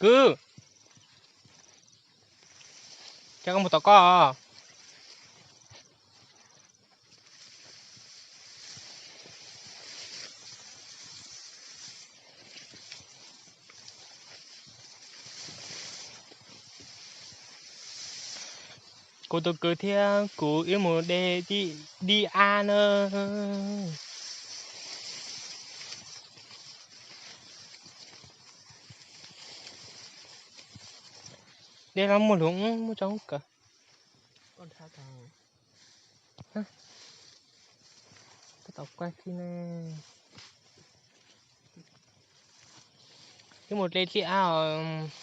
Kwv, cas koj mus tom koj? Kuv tus kwv thiab kuv wb mus de dib av na. De los muaj lus muaj tso kawg. Tab tom quaj thiab ne. Wb mus de dib av os.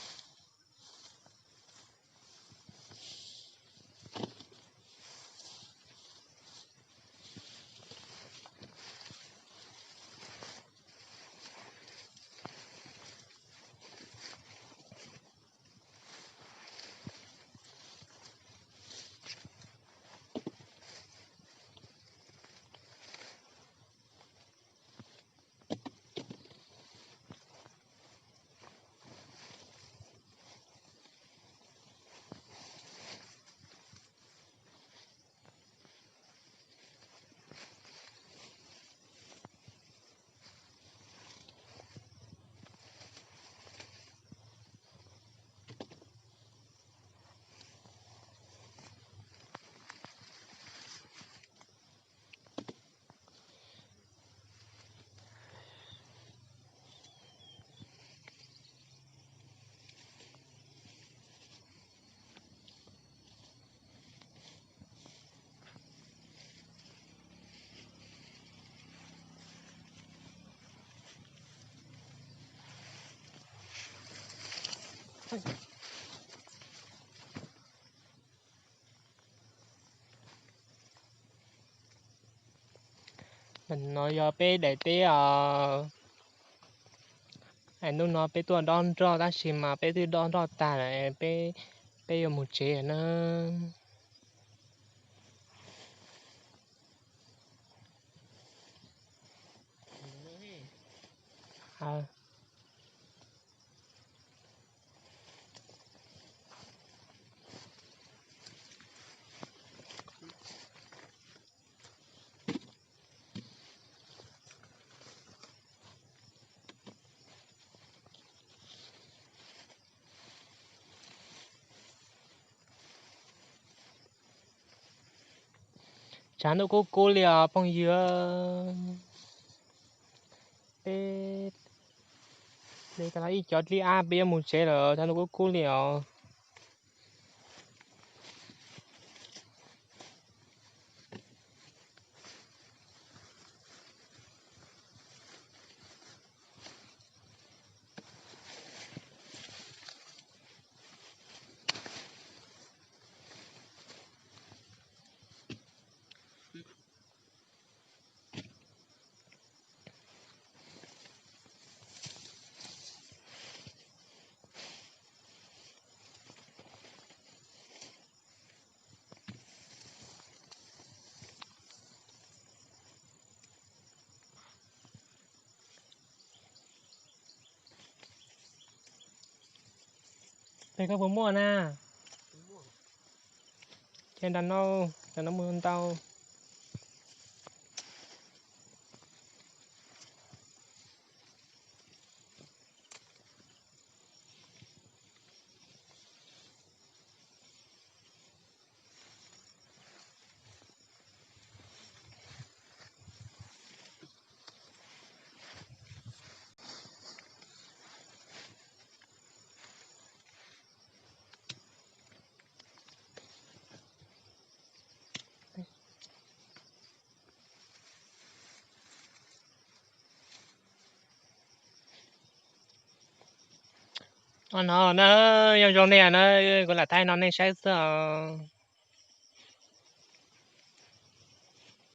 No yog peb daim teb os. Hnub no peb tuaj dob nroj tab sis mas peb twb dob nroj tag lawm, peb yuav mus tsev na. Tshav ntuj kub kub li os phooj ywg. Peb de tau ib cov dib av peb yuav mus tsev lawm, tshav ntuj kub kub li os. Peb koj puas muaj na? Ces nram no, nram no muaj ntau. No na, zoo zoo nej na, kuv lam thaij no nej saib xwb os.